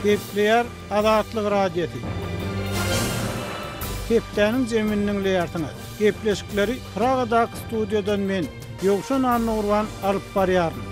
Gepleýär Azatlyk Radiosy. Hepdäniň jemini diňleýärsiňiz. Gepleşikleri Pragadaky studiýadan men, Ýowşan Annagurban alyp barýaryn.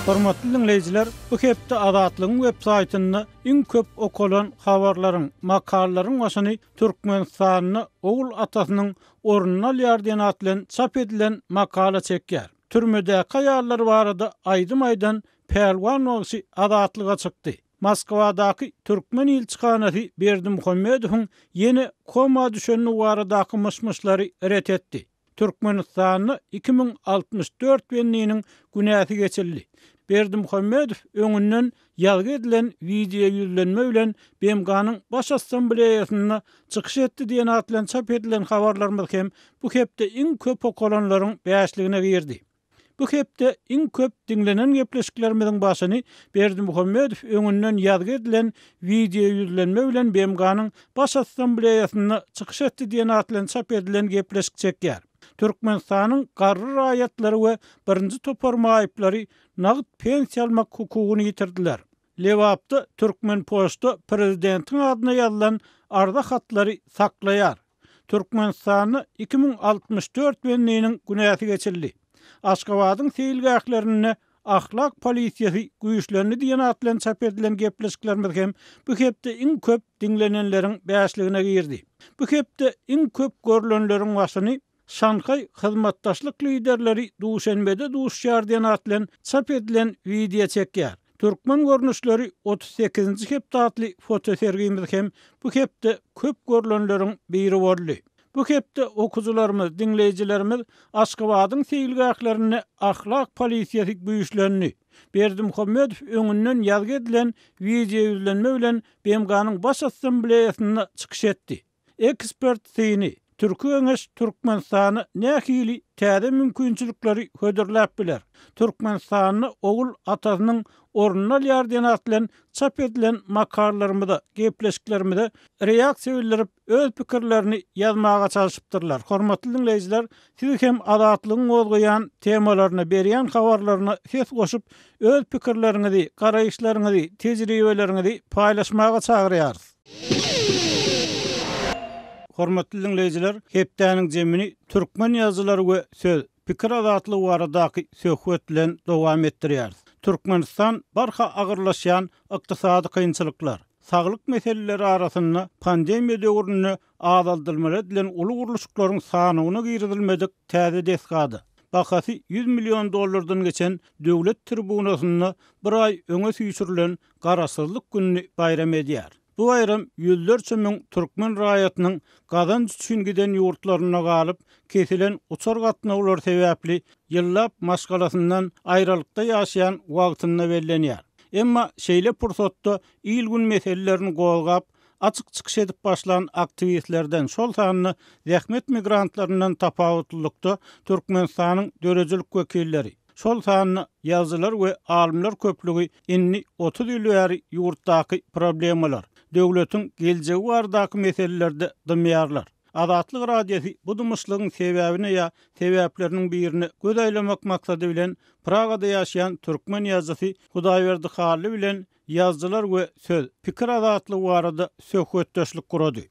Hormatly diňleýjiler, bu hepde Azatlygyň web saýtynda iň köp okalan habarlaryň, makalalaryň başyny Türkmenistanda ogul atasynyň ornuny alýar diýen at bilen çap edilen makala çekýär. Türmedäki aýallar barada aýdym aýdan Pälwan bagşy azatlyga çykdy. Moskwadaky türkmen ilçihanasy Berdimuhamedowyň ýene koma düşendigi baradaky myş-myşlary ret etdi. Türkmenistanda 2064 bendiniň günäsi geçildi. Berdimuhamedow öňünden ýazgy edilen wideoýüzlenme bilen BMG-niň Baş Assambleýasynda çykyş etdi diýen at bilen çap edilen habarlarymyz hem bu hepde iň köp okalanlaryň bäşligine girdi. Bu hepde iň köp diňlenen gepleşiklerimiziň başyny Berdimuhamedow öňünden ýazgy edilen wideoýüzlenme bilen BMG-niň Baş Assambleýasynda çykyş etdi diýen at bilen çap edilen gepleşik çekýär. Türkmenistanyň garry raýatlary we birinji topar maýyplary nagt pensiýa almak hukugyny ýitirdiler. Lebapda Türkmenpoçta prezidentiň adyna ýazylan arza hatlary saklaýar. Türkmenistanda 2064 bendiniň günäsi geçildi. Aşgabadyň seýilgählerinde ahlak polisiýasy güýçlendi diýen at bilen çap edilen gepleşiklerimiz hem bu hepde iň köp diňlenenleriň bäşligine girdi. Bu hepde iň köp görlenleriň başyny Şanhaý hyzmatdaşlyk liderleri Duşenbede duşuşýar diýen at bilen çap edilen wideo çekýär. Türkmen görnüşleri 38-nji hepde atly fotosergimiz hem bu hepde köp görlenleriň biri boldy. Bu hepde okyjylarymyz, diňleýjilerimiz Aşgabadyň seýilgählerinde ahlak polisiýasy güýçlendi. Berdimuhamedow öňünden ýazgy edilen wideoýüzlenme bilen BMG-niň Baş Assambleýasynda çykyş etdi. Ekspert syny, Türki Geňeş Türkmenistana nähili täze mümkinçilikleri hödürläp biler? Türkmenistanda ogul atasynyň ornuny alýar diýen at bilen çap edilen makalalarymyza, gepleşiklerimize reaksiýa bildirip, öz pikirlerini ýazmaga çalşypdyrlar. Hormatly diňleýjiler, siz hem Azatlygyň gozgaýan temalaryna, berýän habarlaryna ses goşup, öz pikirleriňizi, garaýyşlaryňyzy, tejribeleriňizi paýlaşmaga çagyrýarys. Hormatly diňleýjiler, hepdäniň jemini türkmen ýazyjylary we söz, pikir azatlygy baradaky söhbet bilen dowam etdirýäris. Türkmenistan barha agyrlaşýan ykdysady kynçylyklar, saglyk meseleleri arasynda pandemiýa döwründe azaldylmaly edilen uly gurluşyklaryň sanawyna girizilmedik täze desgada, bahasy 100 million dollardan geçen döwlet tribunasynda bir aý öňe süýşürilen Garaşsyzlyk gününi baýram edýär. Bu baýram ýüzlerçe müň türkmen raýatynyň gazanç üçin giden ýurtlarynda galyp, kesilen uçar gatnawlary sebäpli ýyllap maşgalasyndan aýralykda ýaşaýan wagtynda bellenýär. Emma şeýle pursatda il-gün meselelerini gozgap, açyk çykyş edip başlan aktiwistlerden, şol sanda zähmet migrantlaryndan tapawutlylykda Türkmenistanyň döredijilik wekilleri, şol sanda ýazyjylar we alymlar köplügi indi 30 ýyl bäri ýurtdaky problemalar, döwletiň geljegi baradaky meselelerde dymýarlar. Azatlyk Radiosy bu dymyşlygyň sebäbine ýa sebäpleriniň birine göz aýlamak maksady bilen Pragada ýaşaýan türkmen ýazyjysy Hudaýberdi Hally bilen ýazyjylar we söz, pikir azatlygy barada söhbetdeşlik gurady.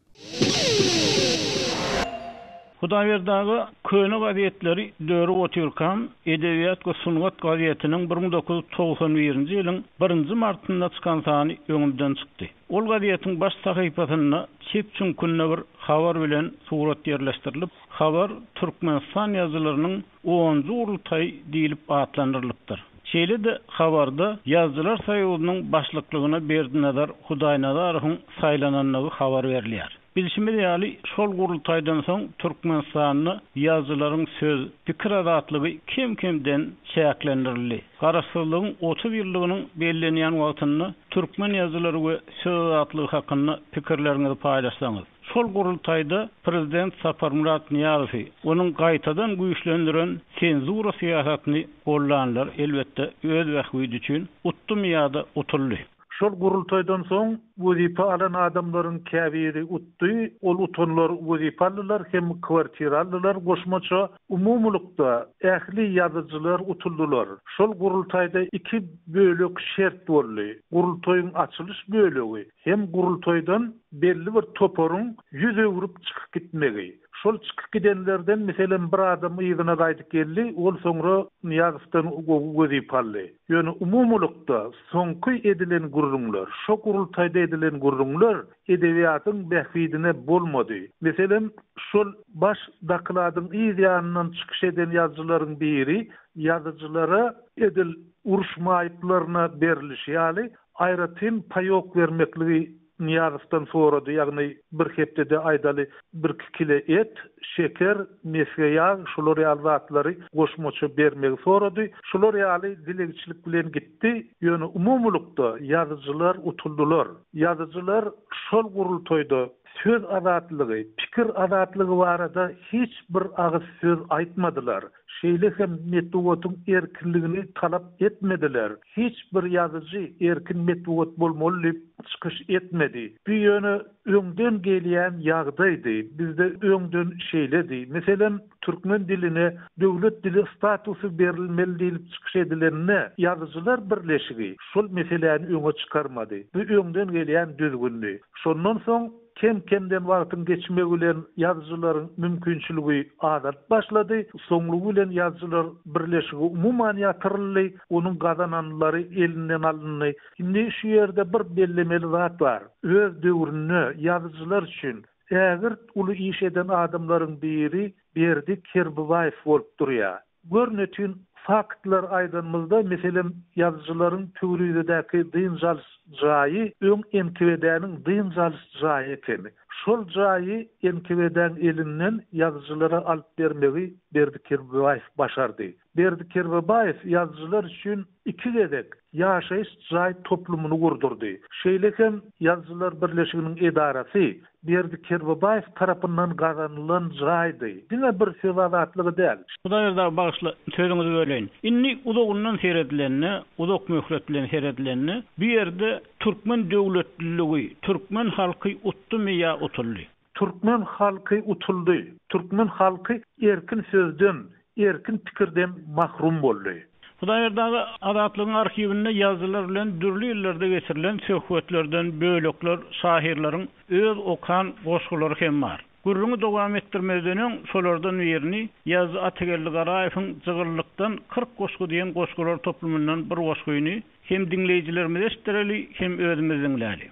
Hudaýberdi aga köne gazetleri dörüp otyrkam, Edebiýat we sungat gazetiniň 1991-nji ýylyň birinji martynda çykan sany öňümden çykdy. Ol gazetiň baş sahypasynda çep çüňkünde bir habar bilen surat ýerleşdirilip, habar Türkmenistan ýazyjylarynyň Onunjy gurultaý diýlip atlandyrylypdyr. Şeýle-de habarda Ýazyjylar soýuzynyň başlyklygyna Berdinazar Hudaýnazarowyň saýlanandygy habar berilýär. Bilşimiz ýaly, şol gurultaýdan soň Türkmenistanda ýazyjylaryň söz, pikir azatlygy kem-kemden çäklendirildi. Garaşsyzlygyň 30 ýyllygynyň bellenýän wagtynda türkmen ýazyjylary we söz azatlygy hakynda pikirleriňizi paýlaşsaňyz. Şol gurultaýda prezident Saparmyrat Nyýazowy, onuň gaýtadan güýçlendiren senzura syýasatyny gollanlar, elbetde, öz bähbidi üçin utdumy ýa-da utuldy. Şol gurultaýdan soň wezipe alan adamlaryň käbiri utdy, ol utanlar wezipe aldylar hem kwartira aldylar goşmaça. Umumylykda ähli ýazyjylar utuldylar. Şol gurultaýda iki bölek şert boldy. Gurultaýyň açylyş bölegi hem gurultaýdan belli bir toparyň ýüz öwrüp çykyp gitmegi. Şol çykyp gidenlerden, meselem, bir adam yzyna gaýdyp geldi, ol soňra Nyýazowdan gowy wezipe aldy. Ýöne umumylykda soňky edilen gürrüňler, şo gurultaýda edilen gürrüňler edebiýatyň bähbidine bolmady. Meselem, şol baş dokladyň yz ýanyndan çykyş eden ýazyjylaryň biri ýazyjylara edil uruş maýyplaryna berilişi ýaly aýratyn paýok bermekligi Nyýazowdan sorady, ýagny bir hepdede aýdaly birki kile et, şeker, mesge ýag, şular ýaly zatlary goşmaça bermegi sorady. Şular ýaly dilegçilik bilen gitdi. Ýöne umumylykda ýazyjylar utuldylar. Ýazyjylar şol gurultaýda söz azatlygy, pikir azatlygy barada hiç bir agyz söz aýtmadylar. Şeýle hem metbugatyň erkinligini talap etmediler. Hiç bir ýazyjy erkin metbugat bolmaly diýip çykyş etmedi. Bu ýöne öňden gelýän ýagdaýdy. Bizde öňden şeýledi. Meselem, türkmen diline döwlet dili statusy berilmeli diýlip çykyş edilende, Ýazyjylar birleşigi şol meseläni öňe çykarmady. Bu öňden gelýän düzgündi. Şondan soň Kem-kemden wagtyň geçmegi bilen ýazyjylaryň mümkinçiligi azalyp başlady. Soňlugy bilen ýazyjylar birleşigi umuman ýatyryldy, onuň gazananlary elinden alyndy. Indi şu ýerde bir bellemeli zat bar. Öz döwründe ýazyjylar üçin ägirt uly iş eden adamlaryň biri Berdi Kerbabaýew bolup durýar. Görnetin faktlary aýdanymyzda, meselem, ýazyjylaryň Pöwrizedäki dynç alyş jaýy öň NKWD-niň dynç alyş jaýy ekeni. Şol jaýy NKWD-niň elinden ýazyjylara alyp bermegi Berdi Kerbabaýew başardy. Berdi Kerbabaýew ýazyjylar üçin iki gezek ýaşaýyş jaý toplumyny gurdurdy. Şeýle hem Ýazyjylar birleşiginiň edarasy Berdi Kerbabaýew tarapyndan gazanylan jaýdy. Diňe bir söz azatlygy däl. Hudaýberdi aga bagyşla sözüňizi böleýin. Indi uzagyndan seredilende, uzak möhlet bilen seredilende bu ýerde türkmen döwletliligi, türkmen halky utdumy ýa utuldy? Türkmen halky utuldy. Türkmen halky erkin sözden, erkin pikirden mahrum boldy. Hudaýberdi aga, Azatlygyň arhiwinde ýazyjylar bilen dürli ýyllarda geçirilen söhbetlerden bölekler, şahyrlaryň öz okan goşgulary hem bar. Gürrüňi dowam etdirmezden öň, şolardan birini, ýazyjy Atageldi Garaýewiň Jygyllykdan 40 goşgy diýen goşgular toplumyndan bir goşgyny Hem diňleýjilerimize eşitdireli, hem özümiz diňläli.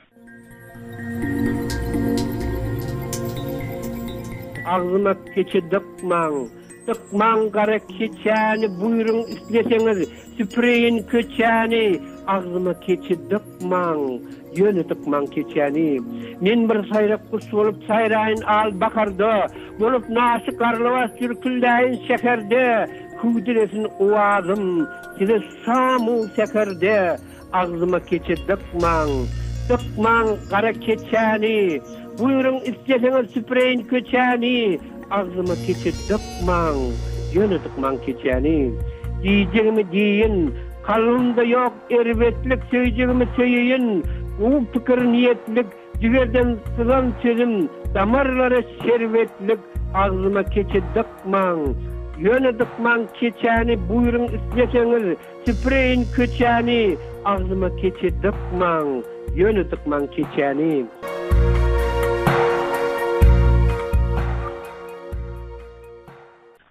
Agzyma keçe dykmaň, dykmaň gara keçäni buýruň isleseňiz süpüreýin köçäni agzyma keçe dykmaň, ýöne dykmaň keçäni. Men bir saýrak guş bolup saýraýyn al baharda, bolup naşy garlawaç jürküldäýin şäherde, hüwdülesin owazym size Şam-u säherde agzyma keçe dykmaň, Dykmaň gara keçäni, Buýruň isleseňiz süpüreýin köçäni, Agzyma keçe dykmaň, ýöne dykmaň keçäni. Diýjegimi diýin, kalbymda ýok erbetlik, Söýjegimi söýeýin, gowy pikir niýetlik, Jigerden syzan sözüm damarlara şerbetlik, Agzyma keçe dykmaň, ýöne dykmaň keçäni, Buýruň isleseňiz, süpüreýin köçäni, Agzyma keçe dykmaň, ýöne dykmaň keçäni.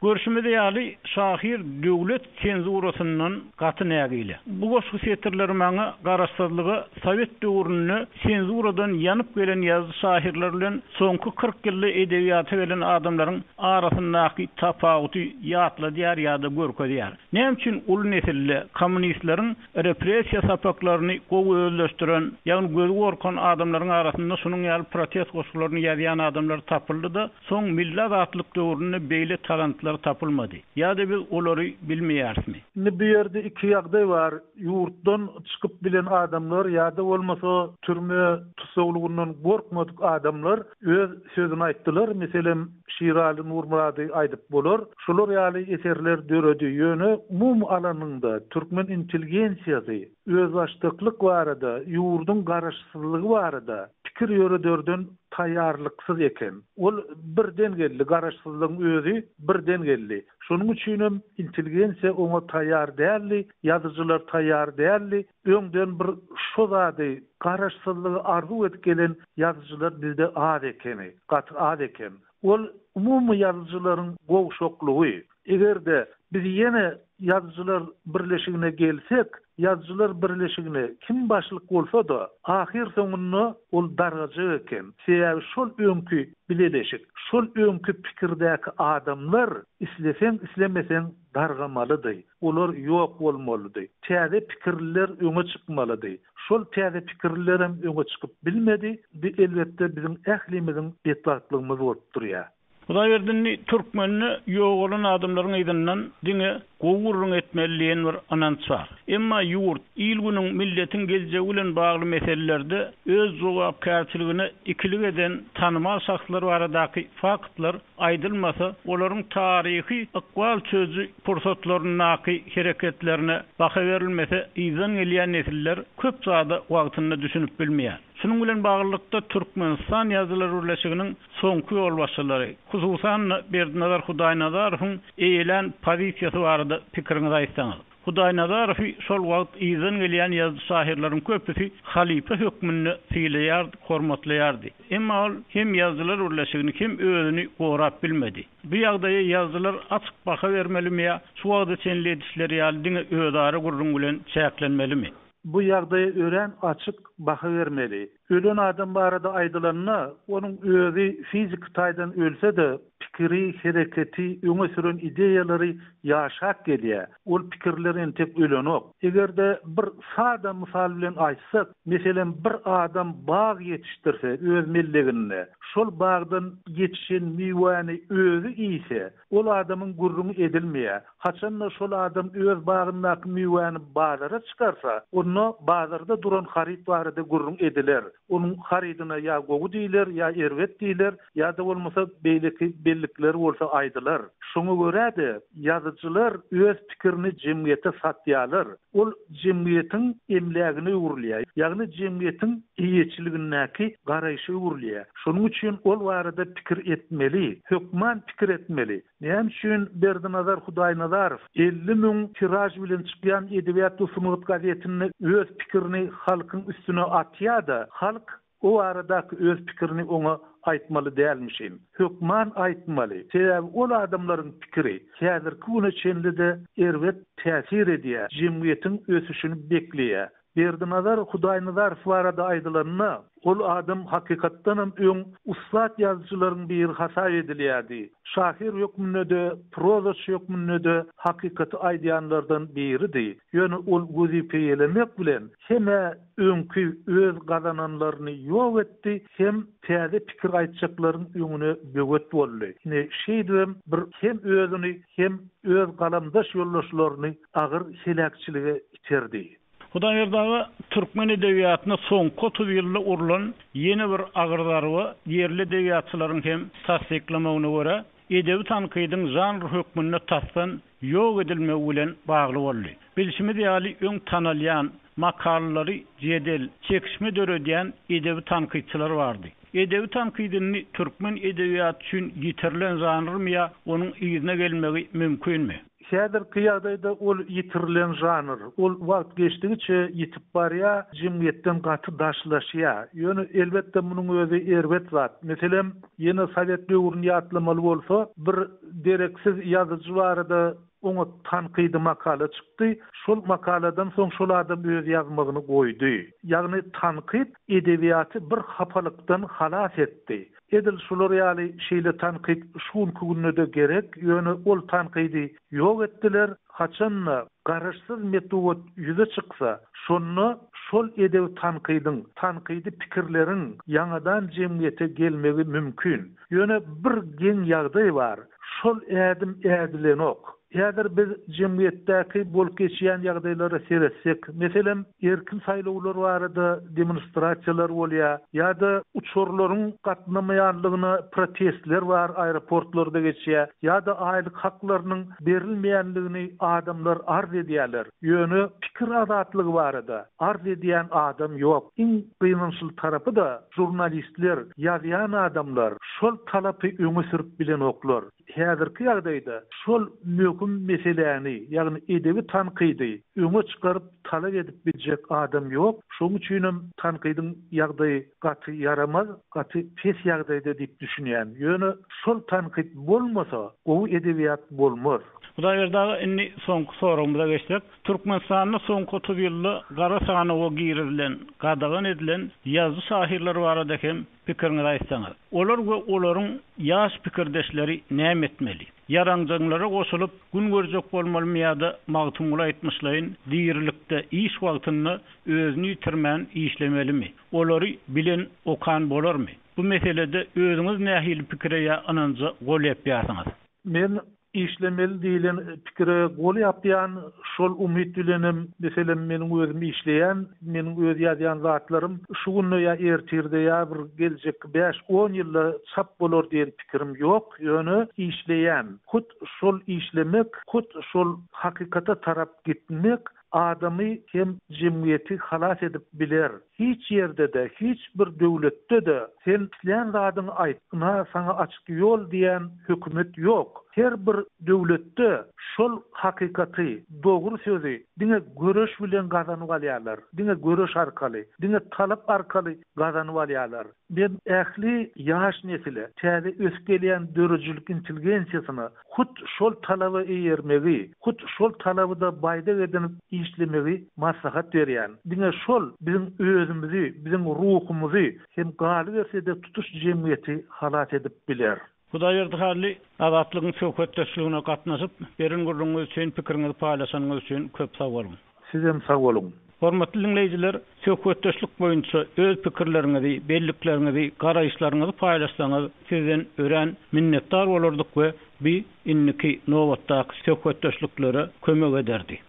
Görşümiz ýaly, şahyr döwlet senzurasyndan gaty nägile. Bu goşgy setirleri maňa garaşsyzlyga sowet döwründe senzuradan ýanyp gelen ýazyjy-şahyrlar bilen soňky 40 ýylda edebiýata gelen adamlaryň arasyndaky tapawudy ýatladýar ýa-da görkezýär. Näme üçin uly nesilde kommunistleriň repressiýa sapaklaryny gowy özleşdiren, ýagny gözi gorkan adamlaryň arasynda şunuň ýaly protest goşgularyny ýazýan adamlar tapyldy-da, Soň milli azatlyk döwründe beýle talantlar tapylmady. Ýa-da biz olary bilmeýärismi? Indi bu ýerde iki ýagdaý bar, ýurtdan çykyp bilen adamlar ýa-da bolmasa türme tussaglygyndan gorkmadyk adamlar öz sözüni aýtdylar, meselem, Şiraly Nurmyrady aýdyp bolar. Şular ýaly eserler döredi. Ýöne umumy alanyňda türkmen intelligensiýasy. Özbaşdaklyk barada, ýurduň garaşsyzlygy barada pikir ýörederden taýýarlyksyz eken. Ol birden geldi, garaşsyzlygyň özi birden geldi. Şonuň üçinem intelligensiýa oňa taýýar däldi, ýazyjylar taýýar däldi. Öňden bir şo zady, garaşsyzlygy arzuw edip gelen ýazyjylar bizde az ekeni, gaty az eken. Ol umumy ýazyjylaryň gowşaklygy. Eger-de biz ýene Ýazyjylar birleşigine gelsek, Ýazyjylar birleşigine kim başlyk bolsa-da, ahyrsoňunda ol dargajak eken. Sebäbi şol öňki bileleşik, şol öňki pikirdäki adamlar isleseň-islemeseň dargamalydy. Olar ýok bolmalydy. Täze pikirliler öňe çykmalydy. Şol täze pikirlilerem öňe çykyp bilmedi. Bu elbetde biziň ählimiziň betbagtlygymyz bolup durýar. Hudaýberdi indi türkmende ýogalan adamlaryň yzyndan diňe gowy gürrüň etmeli diýen bir ynanç bar. Emma ýurt, il-günüň, milletiň geljegi bilen bagly meselelerde öz jogapkärçiligine ikilik eden tanymal şahslar baradaky faktlar aýdylmasa, olaryň taryhy ykbal çözüji pursatlaryndaky hereketlerine baha berilmese, yzdan gelýän nesiller köp zada wagtynda düşünip bilmeýär. Şunuň bilen baglylykda, Türkmenistan Ýazyjylar birleşiginiň soňky ýolbaşçylary, hususan-da, Berdinazar Hudaýnazarowyň eýelän pozisiýasy barada pikiriňizi aýtsaňyz. Hudaýnazarowy şol wagt yzdan gelýän ýazyjy-şahyrlaryň köpüsi halypa hökmünde sylaýardy, hormatlaýardy. Emma ol hem Ýazyjylar birleşigini, hem özüni gorap bilmedi. Bu ýagdaýa ýazyjylar açyk baha bermelimi ýa şu wagta çenli edişleri ýaly diňe özara gürrüň bilen çäklenmelimi? Bu ýagdaýa örän açyk baha bermeli. Ölen adam barada aýdylanda, onuň özi fiziki taýdan ölse-de, pikiri, hereketi, öňe süren ideýalary ýaşap gelýär. Ol pikirler entek ölenok. Eger-de bir sada mysal bilen aýtsak, meselem, bir adam bag ýetişdirse öz melleginde, şol bagdan ýetişen miwäni özi iýse, ol adamyň gürrüňi edilmeýär. Haçan-da şol adam öz bagyndaky miwäni bazara çykarsa, onda bazarda duran haryt barada gürrüň ediler. Onuň harydyna ýa gowy diýler, ýa erbet diýler, ýa-da bolmasa beýleki bellikler bolsa aýdylar. Şoňa görä-de, ýazyjylar öz pikirini jemgyýete satýarlar. Ol jemgyýetiň emlägine öwrülýär, ýagny jemgyýetiň eýeçiligindäki garaýşa öwrülýär. Şonuň üçin ol barada pikir etmeli, hökman pikir etmeli. Näme üçin Berdinazar Hudaýnazarow 50 müň tiraž bilen çykýan Edebiýat we sungat gazetinde öz pikirini halkyň üstüne atýa-da, halk o baradaky öz pikirini oňa aýtmaly dälmişin? Hökman aýtmaly. Sebäbi ol adamlaryň pikiri häzirki güne çenli-de erbet täsir edýär, jemgyýetiň ösüşini bekleýär. Berdinazar Hudaýnazarow barada aýdylanda, ol adam hakykatdanam öň ussat ýazyjylaryň biri hasap edilýärdi. Şahyr hökmünde-de, prozaçy hökmünde-de hakykaty aýdýanlardan biridi. Ýöne ol wezipe eýelemek bilen hem-ä öňki öz gazananlaryny ýok etdi, hem täze pikir aýtjaklaryň öňüne böwet boldy. Ine, şeýdibem bir hem özüni, hem öz galamdaş ýoldaşlaryny agyr heläkçilige iterdi. Hudaýberdi aga, türkmen edebiýatyna soňky 30 ýylda urlan ýene bir agyr zarba, ýerli edebiýatçylaryň hem tassyklamagyna görä, edebi tankydyň žanr hökmünde tasdan ýok edilmegi bilen bagly boldy. Bilşimiz ýaly, öň tanalýan, makalalary jedel, çekişme döredýän edebi tankytçylar bardy. Edebi tankyt indi türkmen edebiýaty üçin ýitirilen žanrmy ýa onuň yzyna gelmegi mümkinmi? Häzirki ýagdaýda ol ýitirilen žanr. Ol wagt geçdigiçe ýitip barýar, jemgyýetden gaty daşlaşýar. Ýöne, elbetde, munuň özi erbet zat. Meselem, ýene sowet döwrüni ýatlamaly bolsa, bir dereksiz ýazyjy barada oňat tankydy makala çykdy. Şol makaladan soň şol adam öz ýazmagyny goýdy. Ýagny tankyt edebiýaty bir hapalykdan halas etdi. Edil şular ýaly şeýle tankyt şu günki günde-de gerek, ýöne ol tankydy ýok etdiler, haçan-da garaşsyz metbugat ýüze çyksa, şonda şol edebi tankydyň, tankydy pikirleriň ýaňadan jemgyýete gelmegi mümkin. Ýöne bir geň ýagdaý bar, şol ädim ädilenok. Häzir biz jemgyýetdäki bolup geçýän ýagdaýlara seretsek, meselem, erkin saýlawlar barada demonstrasiýalar bolýar ýa-da uçarlaryň gatnamaýanlygyna protestler bar aeroportlarda geçýär ýa-da aýlyk haklarynyň berilmeýänligini adamlar arz edýärler. Ýöne pikir azatlygy barada arz edýän adam ýok. Iň gynançly tarapy-da žurnalistler, ýazýan adamlar şol talapy öňe sürüp bilenoklar. Häzirki ýagdaýda şol möhüm meseläni, ýagny edebi tankydy öňe çykaryp talap edip biljek adam ýok. Şonuň üçinem tankydyň ýagdaýy gaty ýaramaz, gaty pes ýagdaýda diýip düşünýän. Ýöne şol tankyt bolmasa, gowy edebiýat bolmaz. Hudaýberdi aga, indi soňky soragymyza geçsek. Türkmenistanda soňky 30 ýylda gara sanawa girizilen, gadagan edilen ýazyjy-şahyrlar barada hem Pikiriňizi aýtsaňyz. Olar we olaryň ýaş pikirdeşleri näme etmeli? Ýaranjaňlara goşulyp, gün görjek bolmalymy ýa-da Magtymguly aýtmyşlaýyn, dirilikde, iş wagtynda özüni ýitirmän işlemelimi? Olary bilen, okan bolarmy? Bu meselede özüňiz nähili pikire ýa ynanja gol ýapýarsyňyz? Men Işlemeli diýlen pikire gol ýapýan, şol umyt bilenem, meselem, meniň özüm işleýän, meniň öz ýazýan zatlarym şu günde ýa ertirde ýa bir geljekki bäş-on ýylda çap bolar diýen pikirim ýok, ýöne işleýän. Hut şol işlemek, hut şol hakykata tarap gitmek adamy hem jemgyýeti halas edip biler. Hiç ýerde-de, hiç bir döwletde-de sen islän zadyňy aýt, ynha saňa açyk ýol diýen hökümet ýok. Her bir döwletde şol hakykaty, dogry sözi diňe göreş bilen gazanyp alýarlar. Diňe göreş arkaly, diňe talap arkaly gazanyp alýarlar. Men ähli ýaş nesile, täze ösüp gelýän döredijilik intelligensiýasyna hut şol talaba eýermegi, hut şol talaby-da baýdak edinip işlemegi maslahat berýän. Diňe şol biziň özümizi, biziň ruhumyzy hem galyberse-de tutuş jemgyýeti halas edip biler. Hudaýberdi Hally, Azatlygyň söhbetdeşligine gatnaşyp, beren gürrüňiňiz üçin, pikiriňizi paýlaşanyňyz üçin köp sag boluň! Sizem sag boluň! Hormatly diňleýjiler, söhbetdeşlik boýunça öz pikirleriňizi, bellikleriňizi, garaýyşlaryňyzy paýlaşsaňyz, sizden örän minnetdar bolardyk we bi indiki nobatdaky söhbetdeşliklere kömek ederdi.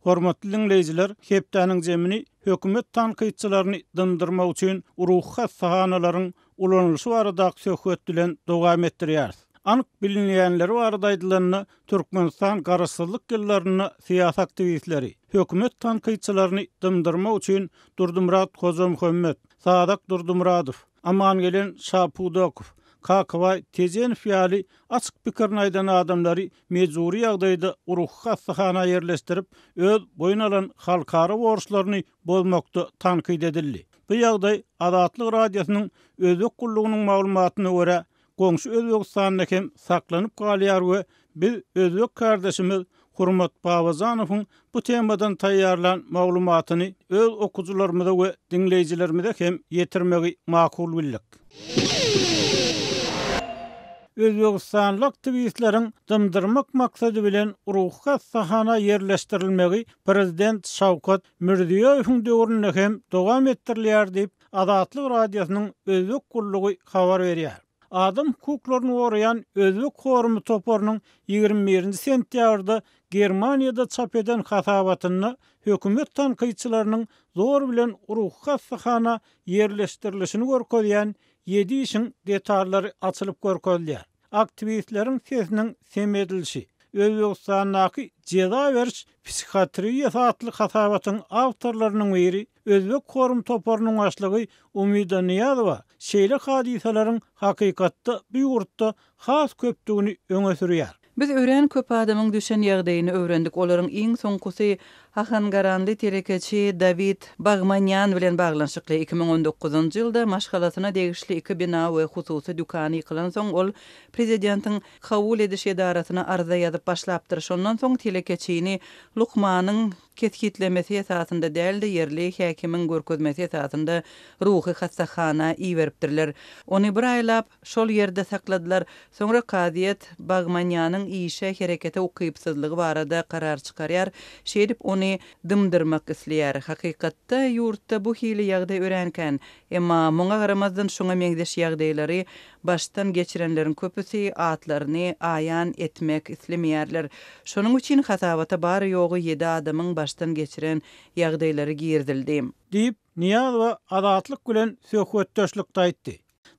Hormatly diňleýjiler, hepdäniň jemini hökümet tankytçylaryny dymdyrmak üçin ruhy hassahanalaryň ulanylyşy baradaky söhbet bilen dowam etdirýäris. Anyk bilinýänleri barada aýdylanda, Türkmenistan garaşsyzlyk ýyllarynda syýasy aktiwistleri, hökümet tankytçylaryny dymdyrmak üçin Durdymyrat Hojamuhammet, Sazak Durdymyradow, Amangelen Şapudakow, Kakabaý Tejenow ýaly açyk pikirini aýdan adamlary mejbury ýagdaýda ruhy hassahana ýerleşdirip, öz boýun alan halkara borçlaryny bozmakda tankyt edildi. Bu ýagdaý Azatlyk Radiosynyň Özbek gullugynyň maglumatyna görä, goňşy Özbegistanda hem saklanyp galýar we biz özbek kärdeşimiz Hurmat Babajanowyň bu temadan taýýarlan maglumatyny öz okyjylarymyza we diňleýjilerimize hem ýetirmegi makul bildik. Özbegistanly aktiwistleriň dymdyrmak maksady bilen ruhy hassahana ýerleşdirilmegi prezident Şawkat Mirziýoýewiň döwründe hem dowam etdirilýär diýip, Azatlyk Radiosynyň Özbek gullugy habar berýär. Adam hukuklaryny goraýan Özbek forumy toparynyň 21 nji sentýabrda Germaniýada çap eden hasabatynda hökümet tankytçylarynyň zor bilen ruhy hassahana ýerleşdirilişini görkezýän ýedi işiň detallary açylyp görkezilýär. Aktiwistleriň sesiniň sem edilişi, Özbegistandaky jeza beriş psihiatriýasy atly hasabatyň awtorlarynyň biri, Özbek forum toparynyň başlygy Umida Nyýazowa şeýle hadysalaryň hakykatda bu ýurtda has köpdügini öňe sürýär. Biz örän köp adamyň düşen ýagdaýyny öwrendik, olaryň iň soňkusy ahangaranly telekeçi Dawid Bagmanýan bilen baglanyşykly. 2019-njy ýylda maşgalasyna degişli iki bina we hususy dükany ýykylansoň, ol prezidentiň kabul ediş edarasyna arza ýazyp başlapdyr. Şondan soň telekeçini lukmanyň. kesgitlemesi esasynda däl-de, ýerli häkimiň görkezmesi esasynda ruhy hassahana iberipdirler. Ony bir aýlap şol ýerde sakladylar. Soňra kazyýet Bagmanýanyň işe, herekete ukypsyzlygy barada karar çykarýar, şeýdip ony dymdyrmak isleýär. Hakykatda ýurtda bu hili ýagdaý örän kän. Emma muňa garamazdan şuňa meňzeş ýagdaýlary başdan geçirenleriň köpüsi atlaryny aýan etmek islemeýärler. Şonuň üçin hasabata bary-ýogy ýedi adamyň başdan geçiren ýagdaýlary girizildi. Diýip, Nyýazowa Azatlyk bilen söhbetdeşlikde aýtdy.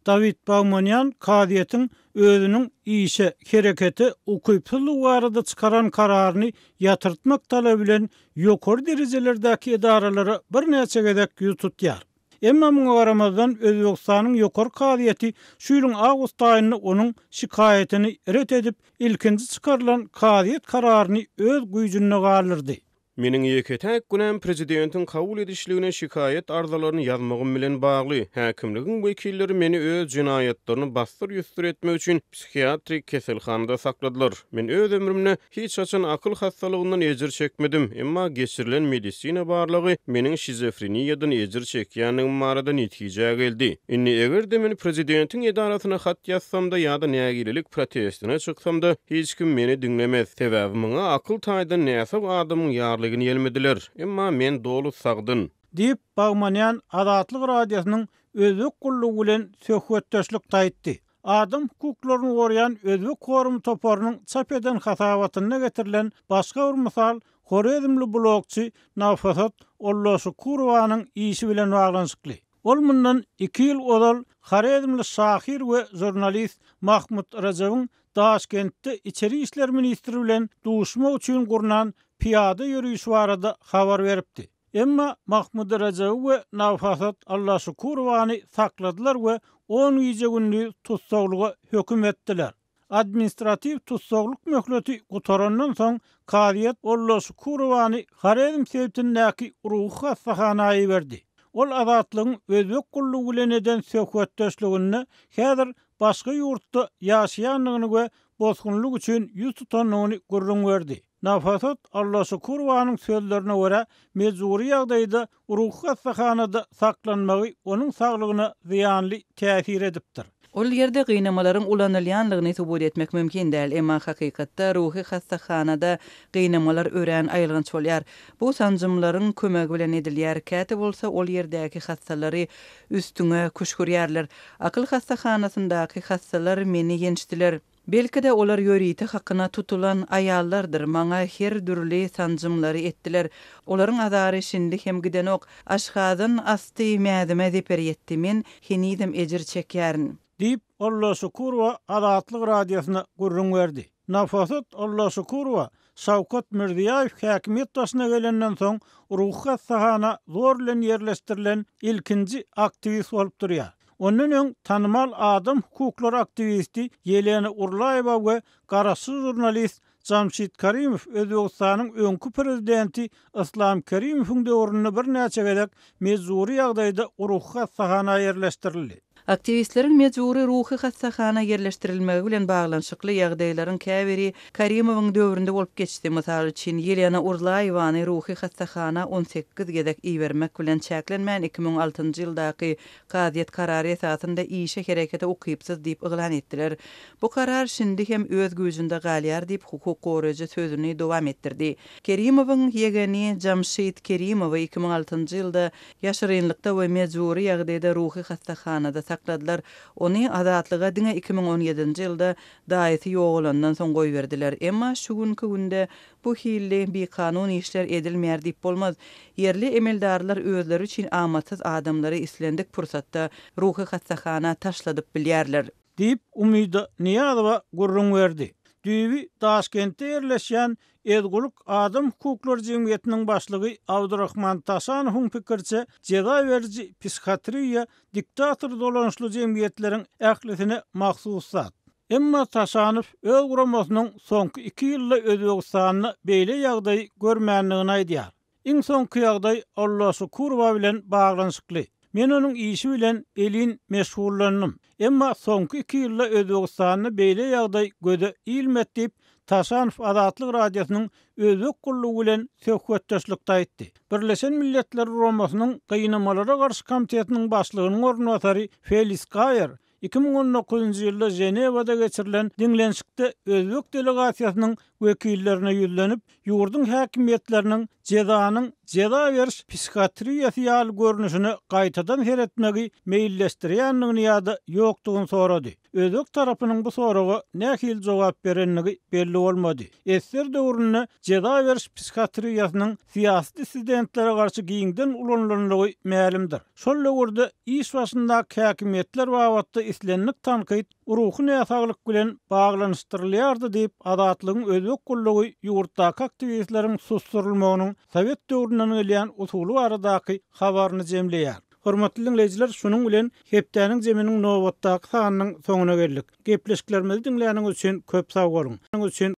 Dawid Bagmanýan kazyýetiň özüniň işe, herekete ukypsyzlygy barada çykaran kararyny ýatyrtmak talaby bilen ýokary derejelerdäki edaralara birnäçe gezek ýüz tutýar. Emma muňa garamazdan, Özbegistanyň Ýokary kazyýeti şu ýylyň awgust aýynda onuň şikaýatyny ret edip, ilkinji çykarylan kazyýet kararyny öz güýjünde galdyrdy. Meniň ýeke-täk günäm prezidentiň kabul edişligine şikaýat arzalaryny ýazmagym bilen bagly. Häkimligiň wekilleri meni öz jenaýatlaryny bassyr-ýussur etmek üçin psihiatrik keselhanada sakladylar. Men öz ömrümde Hiç haçan akyl hassalygyndan ejir çekmedim, emma geçirilen medisina barlagy meniň şizofreniýadan ejir çekýändigim barada netijä geldi. Indi eger-de men prezidentiň edarasyna hat ýazsam-da ýa-da nägilelik protestine çyksam-da, hiç kim meni diňlemez. Sebäbi muňa akyl taýdan näsag adamyň ýarlygyny ýelmediler. Emma men doly sagdyn. Diýip, Bagmanýan Azatlyk Radiosynyň Özbek gullugy bilen söhbetdeşlikde aýtdy. Adam hukuklaryny goraýan Özbek forumy toparynyň çap eden hasabatynda getirilen başga bir mysal horezmli blogçy Nafasat Olloşukurowanyň işi bilen baglanyşykly. Ol mundan iki ýyl ozal horezmli şahyr we žurnalist Mahmut Rejebiň Daşkentde içeri işler ministri bilen duşmak üçin gurnan pyýada ýörişi barada habar beripdi. Emma Mahmud Rejebi we Nafasat Allaşukurowany sakladylar we on gije-gündiz tussaglyga höküm etdiler. Administratiw tussaglyk möhleti gutarandan soň, kazyýet Ollaşukurowany Horezm sebitindäki ruhy hassahana iberdi. Ol Azatlygyň Özbek gullugy bilen eden söhbetdeşliginde häzir başga ýurtda ýaşaýandygyny we bosgunlyk üçin ýüz tutandygyny gürrüň berdi. Nafasat Allaşukurowanyň sözlerine görä, mejbury ýagdaýda ruhy hassahanada saklanmagy onuň saglygyna zyýanly täsir edipdir. Ol ýerde gynamalaryň ulanylýanlygyny subut etmek mümkin däl, emma hakykatda ruhy hassahanada gynamalar örän aýylganç bolýar. Bu sanjymlaryň kömegi bilen edilýär, käte bolsa ol ýerdäki hassalary üstüňe küşgürýärler. Akyl hassahanasyndaky hassalar meni ýençdiler. Belki-de, olar ýörite hakyna tutulan aýallardyr, maňa her dürli sanjymlary etdiler. Olaryň azary şindi hem gidenok. Aşgazan asty mäzime zeper ýetdi, men henizem ejir çekýärin. Diýip, Ollaşukurowa Azatlyk Radiosyna gürrüň berdi. Nafasat Ollaşukurowa Şawkat Mirziýaýew häkimiýet başyna gelenden soň ruhy hassahana zor bilen ýerleşdirilen ilkinji aktiwist bolup durýar. Ondan öň tanymal adam hukuklary aktiwisti Ýelena Urlaýewa we garaşsyz žurnalist Jamşid Karimow Özbegistanyň öňki prezidenti Yslam Kerimowyň döwründe birnäçe gezek mejbury ýagdaýda ruhy hassahana ýerleşdirildi. Aktiwistleriň mejbury ruhy hassahana ýerleşdirilmegi bilen baglanyşykly ýagdaýlaryň käbiri Karimowyň döwründe bolup geçdi. Mysal üçin, Ýelena Urlaýewany ruhy hassahana 18 gezek ibermek bilen çäklenmän, 2006-njy ýyldaky kazyýet karary esasynda işe herekete ukypsyz diýip yglan etdiler. Bu karar şindi hem öz güýjünde galýar diýip, hukuk goraýjy sözüni dowam etdirdi. Kerimowyň ýegeni Jamşid Kerimowy 2006-njy ýylda Ýaşyrynlykda we mejbury ýagdaýda ruhy hassahanada sakladylar. Ony azatlyga diňe 2017-nji ýylda daýysy ýogalandan soň goýberdiler. Emma şu günki günde bu hilli bikanun işler edilmeýär diýip bolmaz. Ýerli emeldarlar özleri üçin amatsyz adamlary islendik pursatda ruhy hassahana taşladyp bilýärler. Diýip, Umyda Nyýazowa gürrüň berdi. Düýbi Daşkentde ýerleşýän Ezgulyk adam hukuklary jemgyýetiniň başlygy Abdurahman Taşanowyň pikiriçe, jeza beriji psihiatriýa diktator dolanyşly jemgyýetleriň ählisine mahsus zat. Emma Taşanow öz guramasynyň soňky iki ýylda Özbegistanda beýle ýagdaýy görmändigini aýdýar. Iň soňky ýagdaý Alla Şukurowa bilen baglanyşykly. Men onuň işi bilen elin meşgullandym. Emma soňky iki ýylda Özbegistanda beýle ýagdaý göze ilmedi diýip, Taşanow Azatlyk Radiosynyň Özbek gullugy bilen söhbetdeşlikde aýtdy. Birleşen Milletler Guramasynyň Gynamalara garşy komitetiniň başlygynyň orunbasary Felis Gaýer 2019-njy ýylda Ženewada geçirilen diňlenişikde özbek delegasiýasynyň wekillerine ýüzlenip, ýurduň häkimiýetleriniň jezanyň jeza beriş psihiatriýasy ýaly görnüşine gaýtadan seretmegi meýilleşdirýändigini ýa-da ýokdugyny sorady. Özbek tarapynyň bu soraga nähili jogap berendigi belli bolmady. Ssr döwründe jeza beriş psihiatriýasynyň syýasy dissidentlere garşy giňden ulanylandygy mälimdir. Şol döwürde iş başyndaky häkimiýetler babatda islendik tankyt ruhy näsaglyk bilen baglanyşdyrylýardy diýip, Azatlygyň özbek gullugy ýurtdaky aktiwistleriň susdurylmagynyň sowet döwründen gelýän usuly baradaky habaryny jemleýär. Hormatly diňleýjiler, şunuň bilen hepdäniň jeminiň nobatdaky sanynyň soňuna geldik. Gepleşiklerimizi diňläniňiz üçin köp sag boluň!